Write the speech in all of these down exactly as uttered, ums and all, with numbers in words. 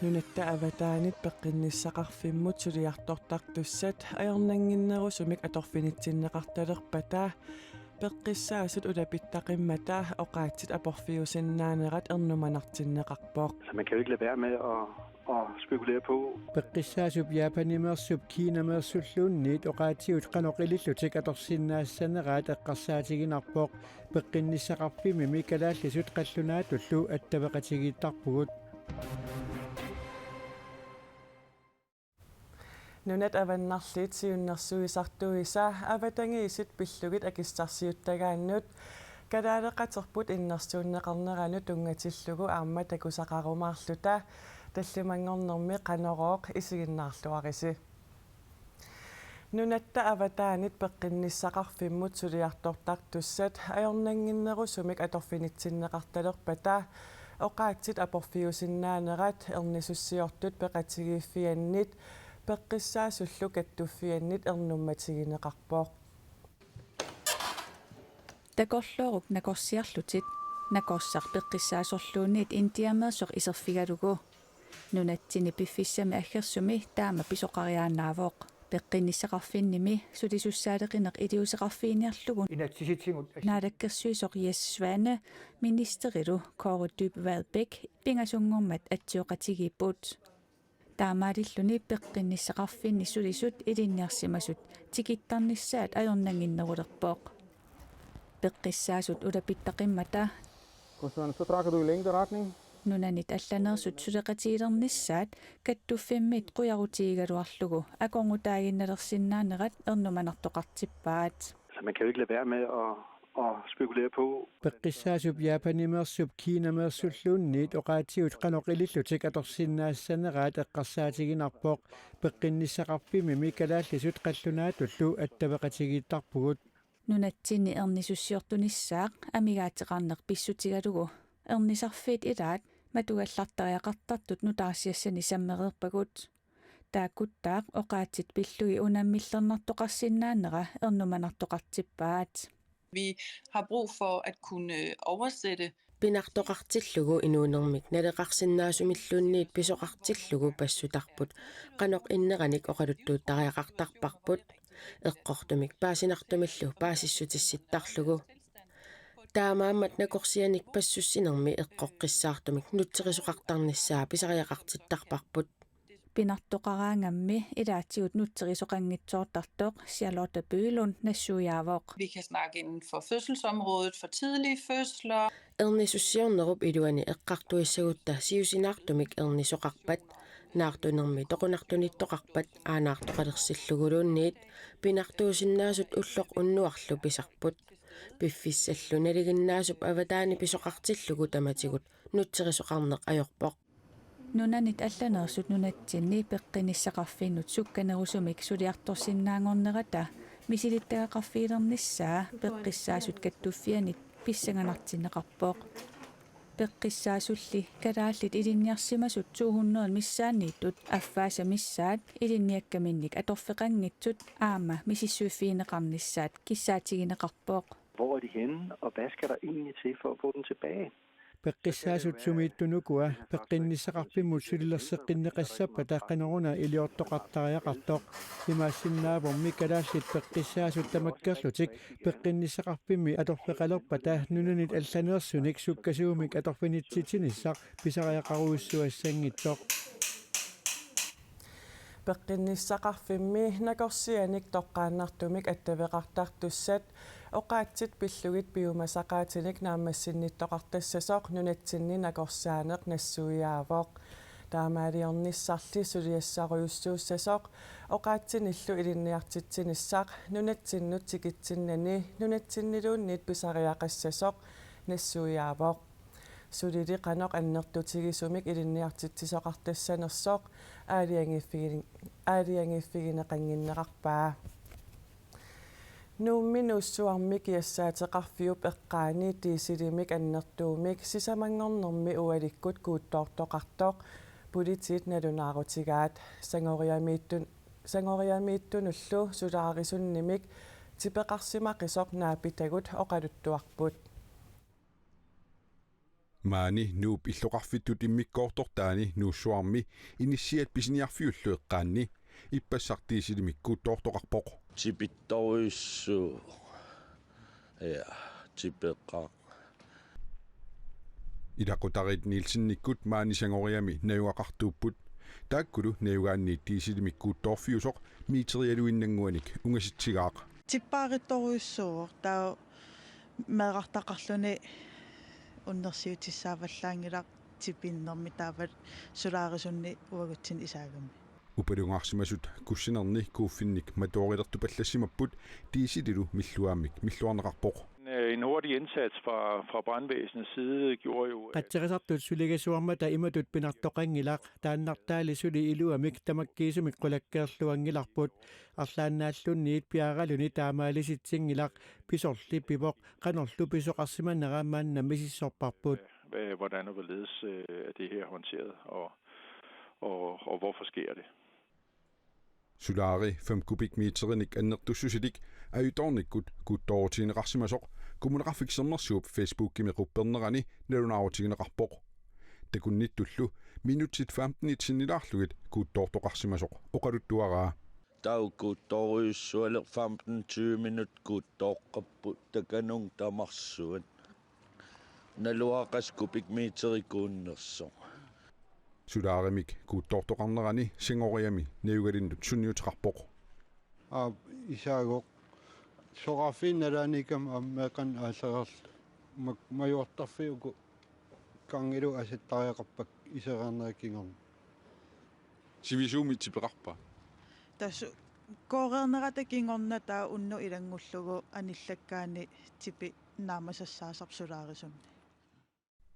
Nunatta avataanit peqqinnissaqarfimmut suliartortartussat ajornannginnerusumik atorfinitsinneqartalerpata peqqissaasut ulapittaqimmata oqaatsit aporfiusinnaanerat ernumanartinneqarpoq. Så man kan jo ikke lade være med at, at spekulere på. Peqqissaasup Japanimeersup Kinameersulluunniit oqaatsigut qanoq ilillutik atorsinnaassaneraat eqqarsaatiginarpoq. Peqqinnissaqarfimmimi kalaallisut qallunaatullu attaveqatigiittarpugut. Nunat avannarliit siunnersuisartuisa avatangiisit pillugit akissarsiuttagaannut kalaaleqaterput innersuunneqarneranut tunngatillugu aamma takusaqarumaarluta tallimanngornermi Qanorooq isiginnaarluarisi. Nunatta avataanit peqqinnissaqarfimmut suliartortartussat ajornannginnerusumik atorfinitsinneqartalerpata oqaatsit aporfiusinnaanerat ernisussiortut peqatigiiffiannit peqqissaasullu kattuffiannit ernummatigineqarpoq. Takorlooruk nakorsiarlutit, nakorsaq peqqissaasorluunniit Indiameersoq iserfigalugu. Nunatsinni piffissami aggersumi taama pisoqariaannaavoq. Peqqinnissaqarfinnimi sulisussaaleqineq iliuuseqarfiginiarlugu Inatsisitigut as- Naalakkersuisoq Jess Svane ministerilu Kaare Dybvad Bek pingasunngormat atsioqatigiipput. Taamaalilluni peqqinnissaqarfinni sulisut ilinniarsimasut tikittarnissaat ajornannginnerulerpoq. Peqqissaasut ulapittaqimmata Kun man så trækker du i længderetning. Nunanit allaneersut suleqatigilernissaat kattuffimmit qujarutigigaluarlugu akornutaaginnalersisinnaanerat ernumanartoqartippaat. Så man kan jo ikke lade være med at, at spekulere på. Peqqissaasup Japanimeersup Kinameersulluunniit oqaatsigut qanoq ilillutik atorsinnaassaneraat eqqarsaatiginarpoq. Peqqinnissaqarfimmimi kalaallisut qallunaatullu attaveqatigiittarpugut. Nunatsinni ernisussiortunissaat amigaateqarneq pissutigalugu ernisarfiit ilaat matugallartariaqartartut nutaarsiassani sammereerpagut. Taakkuttaaq oqaatsit pillugit unammillernartoqarsinnaanera ernumanartoqartippaat. Vi har brug for at kunne oversætte. Pinartoqartillugu inuunermik naleqarsinnaasumilluunniit pisoqartillugu passutarput qanoq inneranik oqaluttuuttariaqartarparput, eqqortumik paasinartumillu paasissutissittarlugu. Taamaammat nakorsianik passussinermi eqqoqqissaartumik nutserisoqartarnissaa pisariaqartittarparput. Pinartoqaraangammi ilaatigut nutserisoqanngitsoortartoq Charlotte Bylund nassuiaavoq. Vi kan snakke inden for fødselsområdet, for tidlige fødsler. Ernisussiornerup iluani eqqartuissagutta siusinaartumik ernisoqarpat, naartunermi toqunartunittoqarpat aanaartoqalersilluguluunniit pinartuusinnaasut ulloq unnuarlu pisarput. Piffissallu nalinginnaasup avataani pisoqartillugu tamatigut nutserisoqarneq ajorpoq. Nunanit allaneersut nunatsinni peqqinnissaqarfinnut sukkanerusumik suliartorsinnaanngornerata misilittagaqarfigilernissaa peqqissaasut kattuffiannit pissanganartinneqarpoq. Peqqissaasulli kalaallit ilinniarsimasut to hundrede missaanniittut affaasa missaat ilinniakkaminnik atorfeqanngitsut aamma misissuiffigineqarnissaat kissaatigineqarpoq. Hvor er de henne, og hvad skal der egentlig til for at få dem tilbage? Peqqissaasut sumiittunukua peqqinnissaqarfimmut sulilerseqqinneqassappata qanoruna iliortoqartariaqartoq. Imaassinnaavummi kalaallit peqqissaasut tamakkerlutik peqqinnissaqarfimmi atorfeqalerpata nunanit allaneersunik sukkasuumik atorfinitsitsinissaq pisariaqarujussuassanngitsoq. Peqqinnissaqarfimmi nakorsianik toqqaannartumik attaveqartartussat oqaatsit pillugit piumasaqaatinik naammassinnittoqartassasoq nunatsinni nakorsaaneq nassuiaavoq. Taamaaliornissarli suliassarujussuussasoq oqaatsinillu ilinniartitsinissaq nunatsinnut tikitsinnani nunatsinniluunniit pisariaqassasoq nassuiaavoq. Sulili qanoq annertutigisumik ilinniartitsisoqartassanersoq aalajangiiffigin-, aalajangiiffigineqannginnerarpaa. Nuummi Nuussuarmi kiassaateqarfiup eqqaani dieselimik annertuumik sisamanngornermi ualikkut kuuttoortoqartoq politiit nalunaarutigaat. Sangoriamiittun-, Sangoriamiittunullu sulaarisunnimik tipeqarsimaqisoq naapitagut oqaluttuarput. Maani Nuup illoqarfittut immikkoortortaani Nuussuarmi inissiat pisiniarfiullu eqqaanni ippassaq dieselimik kuuttoortoqarpoq. Tipittorujussuuvoq. Ja, tipeqaaq. Ilaqutariit Nielsenikkut maani Sangoriami najugaqartuupput. Taakkulu najugaanniit dieselimik kuuttoorfiusoq meterialuinnannguanik ungasitsigaaq. Tippaarittorujussuuvoq, taava meerartaqarluni unnersiutissaavallaanngilaq tipinnermi taava solaarisunni uagutsinnut isaagami. Upalungaarsimasut kussinerni kuuffinnik matoorilertupallassimapput dieselilu milluaammik milluarneqarpoq. En hurtig indsats fra, fra brandvæsenets side gjorde jo, at Qatserisartut suligasuarmata imatut pinartoqanngilaq, taannartaali suli iluamik tamakkiisumik qulakkeerluanngilarput. Arlaannaallunniit piaaraluni taamaalisitsinngilaq, pisorli pivoq, qanorlu pisoqarsimanera maanna misissorparput. Hvad, hvordan og hvorledes øh, er det her håndteret, og, og, og hvorfor sker det? Solari fem kubikmeterinik annertussusilik ajutoornikkut kuuttoorutigineqarsimasoq Kommuneqarfik Sermersuup Facebookimi quppernerani nalunaarutigineqarpoq. Takunnittullu minutsit femtenit sinnilaarlugit kuuttoortoqarsimasoq oqaluttuaraa. Taava kuuttoorujussualeq femten tyve minut kuuttooqqapput takanunga tamarsuaq. Naluara qassit kubikmeterit kuunnersoq. Solarimik kuuttoortoqarnerani Sangoriami najugalinnut sunniuteqarpoq. Aa, isaagoq. Soraaffiinnalaaniikam aamma meeqqanik aallariarlugu. Mak-, majuartarfiuku kangilu asattariaqarpakka isereernerat kingorna. Sivisuumik tipeqarpa? Tassa kooreernerata kingorna taava unnuk ilanngullugu anillakkaanni tipi naamasassaasarpoq solarisunni.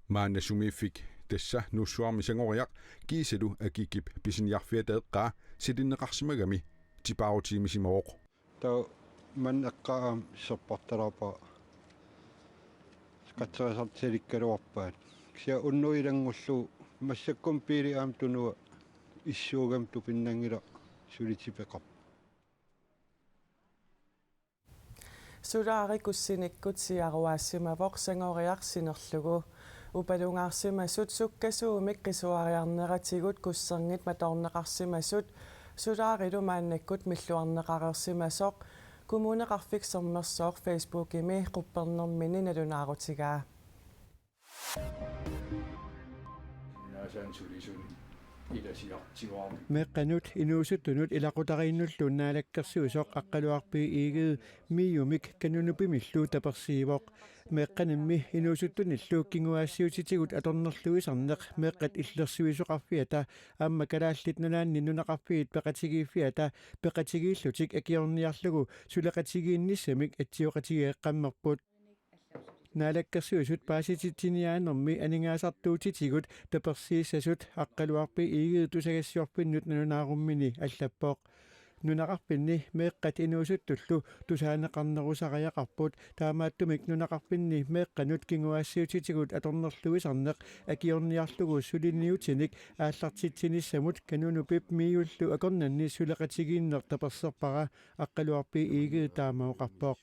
Maanna sumiiffik tassa Nuussuarmi Sangoriaq kiisalu Akikip pisiniarfiata eqqaa silinneqarsimagami tipaarutiimisimavoq. Taava maanna eqqaa aamma serpartalaarpara qatserisartut salikkaluarpaat. Kisianni unnuk ilanngullugu massakkut biili aamma tunua issuugami tupinnanngilaq suli tipeqarpoq. Solari kussinikkut siaruaassimavoq Sangoriaq sinerlugu. Upalungaarsimasut sukkasuumik qisuariarneratigut kussernit matoorneqarsimasut solarilu maannakkut milluarneqareersimasoq Kommuneqarfik Sermersooq Facebookimi quppernermini nalunaarutigaa. Naasaan sulisuni ilasiartigoorn. Meeqqanut inuusuttunut ilaqutariinnullu naalakkersuisoq Aqqaluaq B. Egede MIO-mik Kanunupimillu tapersiivoq. Meeqqanimmi inuusuttunillu kinguaassiuutitigut atornerluisarneq Meeqqat Illersuisoqarfiata aamma Kalaallit Nunaanni nunaqarfiit peqatigiiffiata peqatigiillutik akiorniarlugu suleqatigiinnissamik atsioqatigeeqqammerput. Naalakkersuisut paasititsiniaanermi aningaasartuutitigut tapersiissasut Aqqaluaq B. Egede tusagassiorfinnut nalunaarummini allappoq. Nunaqarfinni meeqqat inuusuttullu tusaaneqarnerusariaqarput, taamaattumik nunaqarfinni meeqqanut kinguaassiuutitigut atornerluisarneq akiorniarlugu suliniutinik aallartitsinissamut Kanunupip MIO-llu akornanni suleqatigiinneq taperserpara. Aqqaluaq B. Egede taama oqarpoq.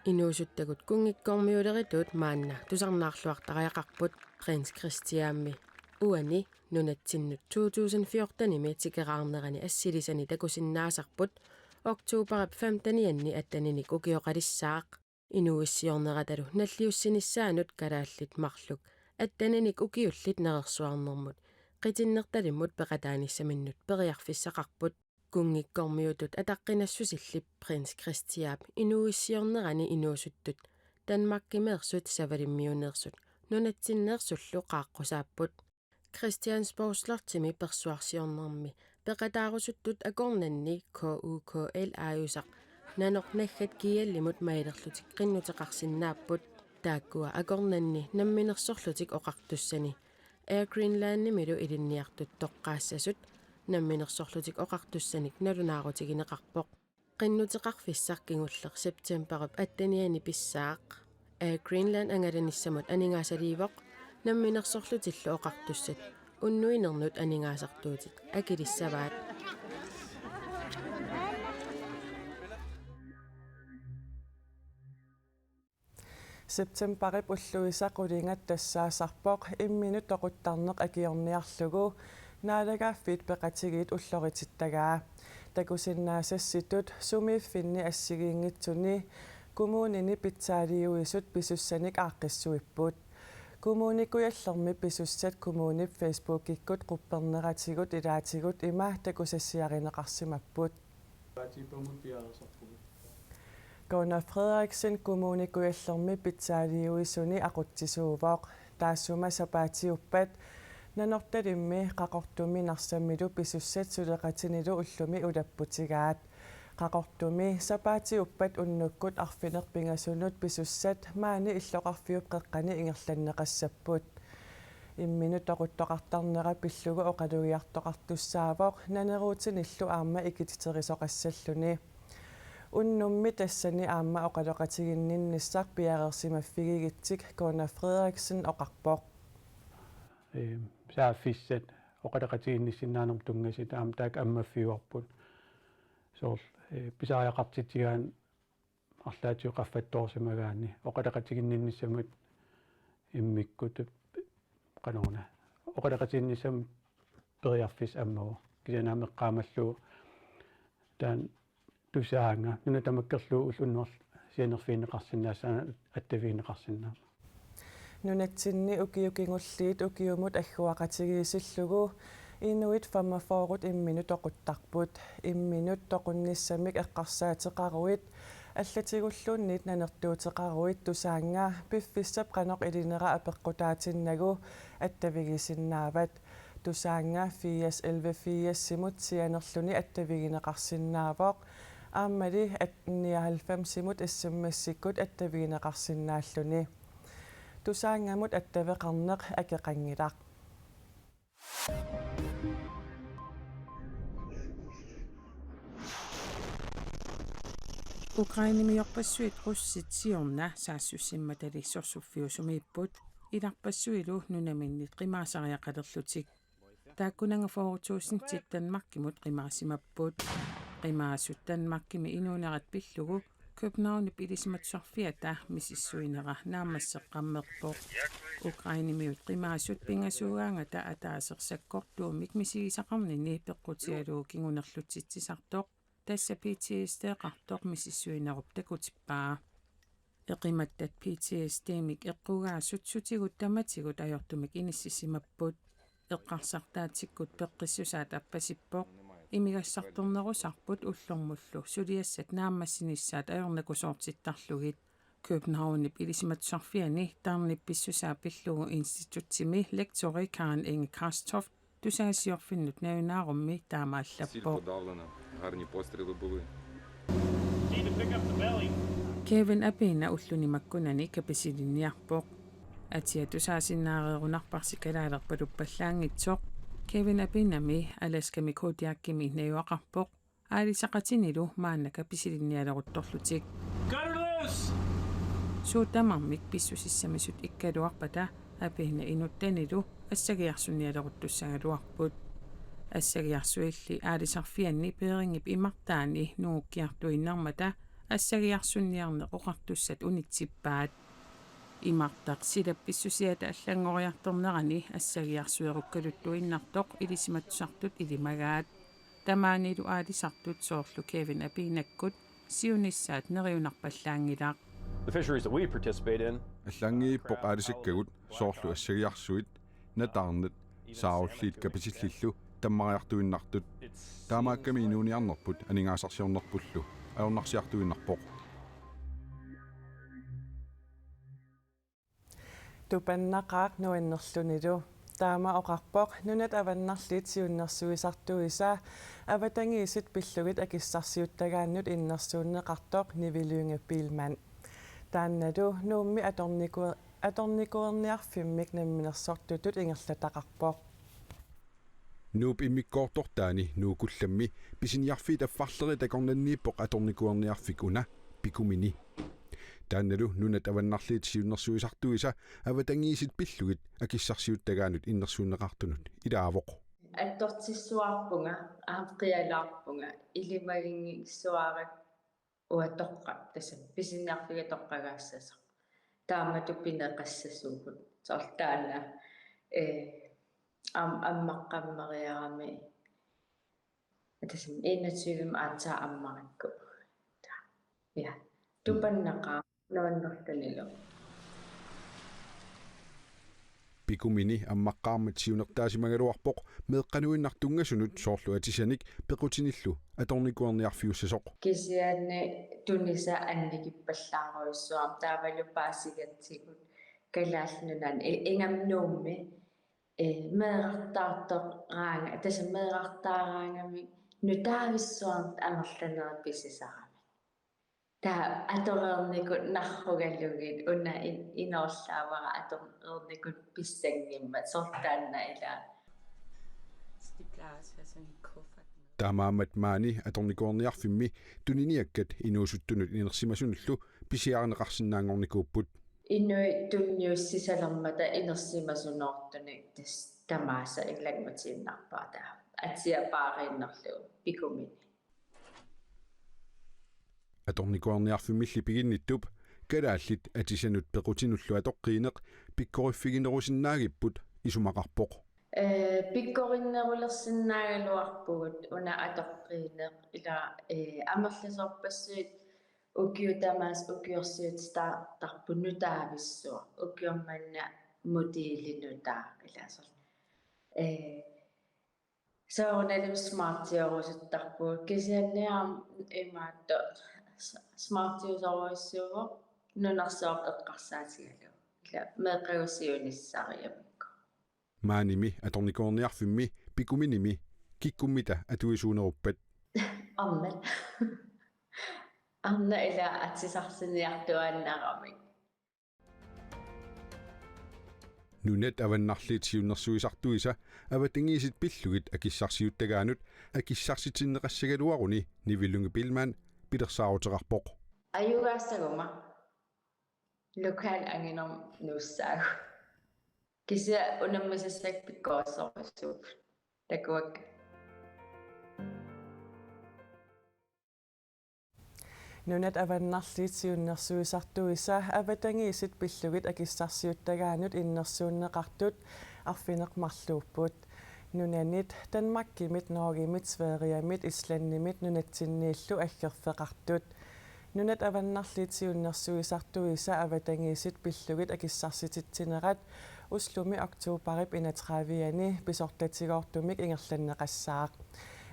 Inuusuttagut kunngikkormiulerituut maanna tusarnaarluartariaqarput Prins Christianmi. Uani nunatsinnut to tusind fjortenimi tikeraarnerani assilisani takusinnaasarput oktoberip femtenianni atteninik ukioqalissaaq. Inuuissiorneratalu nalliussinissaanut kalaallit marluk atteninik ukiullit nerersuarnermut qitinnertalimmut peqataanissaminnut periarfissaqarput. Kunngikkormiutut ataqqinassusillip Prins Christianip inuuissiornerani inuusuttut Danmarkimeersut Savalimmiuneersut nunatsinneersullu qaaqqusaapput. Christiansborg Slottimi persuarsiornermi peqataarusuttut akornanni K U K L aajusaq nanoq naggat G L-imut maililerlutik qinnuteqarsinnaapput. Taakkua akornanni namminersorlutik oqartussani Air Greenlandimilu ilinniartut toqqaassasut namminersorlutik oqartussanik nalunaarutigineqarpoq. Qinnuteqarfissaq kingulleq septemberip attenianni pissaaq. Air Greenland angalanissamut aningaasaliivoq, namminersorlutillu oqartussat unnuinernut aningaasartuutit akilissavaat. Septembarip ulluisa qulingat tassaasarpoq imminut toquttarneq akiorniarlugu Naalagaaffiit Peqatigiit ulloritittagaa. Takusinnaasassitut sumiiffinni assigiinngitsuni kommunini pitsaaliuisut pisussanik aaqqissuipput. Kommune Kujallermi pisussat kommunip Facebookikkut qupperneratigut ilaatigut ima takusassiarineqarsimapput. Gunnar Frederiksen Kommune Kujallermi pitsaaliuisuni aqutsisuuvoq. Taassuma sapaatiuppat Nanortalimmi, Qaqortumi Narsamilu pisussat suleqatinilu ullumi ulapputigaat. Qaqortumi sapaatiuppat unnukkut arfineq-pingasunut pisussat maani illoqarfiup qeqqani ingerlanneqassapput. Imminut toquttoqartarnera pillugu oqalugiartoqartussaavoq naneruutinillu aamma ikititerisoqassalluni. Unnummi tassani aamma oqaloqatiginninnissaq piareersimaffigigitsik Gunnar Frederiksen oqarpoq. Ee, saaffissat oqaloqatiginnissinnaanermut tunngasut aamma taakku ammaffiuarput. Soorlu, ee, pisariaqartitsigaanni arlaatigut qaffattoorsimagaanni oqaloqatiginninnissamut immikkut qanoruna. Oqaloqatiginnissamut periarfissaq ammavoq. Kisianni aamma eqqaamallugu taanna Tusaannga nuna tamakkerlugu ulloq unnuarlu sianerfigineqarsinnaassaanga, attavigineqarsinnaammat. Nunatsinni ukiut kingulliit ukiumut agguaqatigiissillugu inuit femogfyrre imminut toquttarput. Imminut toqunnissamik eqqarsaateqaruit allatigulluunniit nanertuuteqaruit Tusaannga piffissap qanoq ilinera apeqqutaatinnagu attavigisinnaavat. Tusaannga firs elleve firsimut sianerluni attavigineqarsinnaavoq. Aammali at-, nioghalvfemsimut S M S-ikkut attavigineqarsinnaalluni. Tusaanngamut attaveqarneq akeqanngilaq. Ukrainemiorpassuit russit siorna saassussimmatali sorsuffiusumiipput, ilarpassuilu nunaminnit qimaasariaqalerlutik. Taakkunannga fyrre tusindit Danmarkimut qimaasimapput. Qimaasut Danmarkimi inuunerat pillugu Københavnip ilisimatusarfiata misissuinera naammasseqqammerpoq. Ukrainemiut qimaasut pingasuugaangata ataaseq sakkortuumik misigisaqarnini peqqutigalugu kingunerlutsitsisartoq, tassa P T S D-qartoq misissuinerup takutippaa. Eqimattat P T S D-mik eqqugaasut sutigut tamatigut ajortumik inissisimapput. Eqqarsartaatsikkut peqqissusaat appasippoq: imigassartornerusarput ullormullu suliassat naammassinissaat ajornakusoortittarlugit. Københavnip ilisimatusarfiani tarnip pissusaa pillugu institutsimi lektori Karen Inge Karstoft Tusaasiorfinnut nalunaarummi taama allappoq. Сильно подавлено. Гарні постріли були. Kevin Abena ulluni makkunani kapisilinniarpoq. Atia tusaasinnaareerunarparsi kalaalerpaluppallaanngitsoq. Kevin Abenami Alaskami Kodiakimi najugaqarpoq. Aalisaqatinilu maanna kapisilinnialeruttorlutik. Cut her loose! Suut tamarmik pissusissamisut ikkaluarpata Abena inuttanilu assagiarsunnialeruttussagaluarput. Assagiarsuilli aalisarfianni Beringip imartaani nungukkiartuinnarmata assagiarsunniarneq oqartussat unitsippaat. Imartaq silap pissusiata allanngoriartornerani assagiarsuerukkaluttuinnartoq ilisimatusartut ilimagaat. Tamaanilu aalisartut soorlu Kevin Abenakkut siunissaat neriunarpallaanngilaq. The fisheries that we participate in. Allanngiippoq aalisakkagut soorlu assagiarsuit, nataarnat, saarulliit kapitillillu tammariartuinnartut. Taamaakkami inuuniarnerput aningaasarsiornerpullu ajornarsiartuinnarpoq. Tupannaqaaq nuannerlunilu. Taama oqarpoq nunat avannarliit siunnersuisartuisa avatangiisit pillugit akissarsiuttagaannut innersuunneqartoq Nivi Lynge Biilmann. Taannalu Nuummi atorniku-, atornikuerniarfimmik namminersortutut ingerlataqarpoq. Nuup immikkoortortaani Nuup kullammi pisiniarfiit affarlerit akornanniippoq atornikuerniarfik una Pikumini. Taannalu nunat avannarliit siunnersuisartuisa avatangiisit pillugit akissarsiuttagaannut innersuunneqartunut ilaavoq. Attortissuarpunga, aamma qialaarpunga, ilimaginngissuara uatoqqa, tassa pisiniarfik atoqqagaassasoq. taamatut pineqassasugut. Soorlu taanna, eh, am-, ammaqqammeriarami. Atasam enogtyve aatsaat ammarakku. Ja. Tupannaqaaq nuannerlunilu. Pikumini ammaqqaarmat siunertaasimagaluarpoq meeqqanuinnaq tunngasunut soorlu atisanik pequtinillu atornikuerniarfiussasoq. Kisianni tunisa annikippallaarujussuarmik taavalu paasigatsigu Kalaallit Nunaanni i-, ingammik Nuummi, eh, meerartaartoraanga-, tassa meerartaaraangamik nutaavissuarnik amerlanerit pisisaramik. Taava atoreernikut narrugalugit una in-, inoorlaavara atoreernikut pissanngimmat soorlu taanna ila. Så det plejer også at være sådan en kuffert med. Taamaammat maani atornikuerniarfimmi tuniniakkat inuusuttunut inersimasunullu pisiarineqarsinnaanngornikuupput. Inuit tunniussisalermata inersimasunoortunik tassa tamaasa ilanngutiinnarpara taava. Atia paariinnarlugu Pikumini. Atornikuerniarfimmilli piginnittup kalaallit atisanut pequtinullu atoqqiineq pikkoriffiginerusinnaagipput isumaqarpoq. Eh, pikkorinnerulersinnaagaluarpugut una atoqqiineq ila, eh, amerlasoorpassuit ukiut tamaasa ukiorsiutitaartarput nutaavissuaq, ukioq manna modelinutaaq ila soorlu. Eh, soorunalimi smartiorusuttarpugut kisianni aamma imaattoq s-, smartiusorujussuuvoq nunarsuarput eqqarsaatigalugu. Ila meeqqagut siunissarigamikku. Maanimi atornikuerniarfimmi Pikuminimi kikkummita atuisuuneruppat? Arnat. Arnat ila atisarsiiniartuaannaramik. Nunat Avannarliit Siunnersuisartuisa avatangiisit pillugit akissarsiuttagaannut akissarsitinneqassagaluaruni Nivi Lynge Biilmann pilersaaruteqarpoq. Ajugaassaguma lokal anginermut nuussaagut. Kisianni unammisassakka pikkorissorujussuupput. Takuakka. Nunat Avannarliit Siunnersuisartuisa avatangiisit pillugit akissarsiuttagaannut innersuunneqartut arfineq-marluupput. Nunanit, Danmarkimit, Norgemit, Sverigemit, Islandimit nunatsinniillu aggerfeqartut. Nunat Avannarliit Siunnersuisartuisa avatangiisit pillugit akissarsititsinerat Oslomi oktoberip enogtredive-ani pisortatigoortumik ingerlanneqassaaq.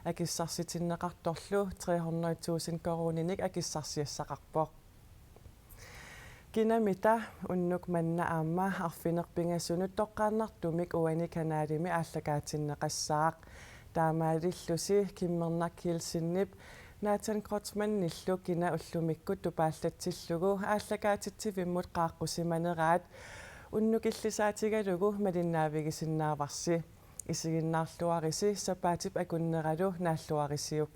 Akissarsitinneqartorlu tre hundrede tusind koruuninik akissarsiassaqarpoq. Kinamita, unnuk manna aamma arfineq-pingasunut toqqaannartumik uani kanalimi aallakaatinneqassaaq. Taamaalillusi Kimmernaq Kielsenip Nathan Kreutzmannillu kina ullumikkut tupaallatsillugu aallakaatitsivimmut qaaqqusimaneraat unnukillisaatigalugu malinnaavigisinnaavarsi. Isiginnaarluarisi sapaatip akunneralu naalluarisiuk.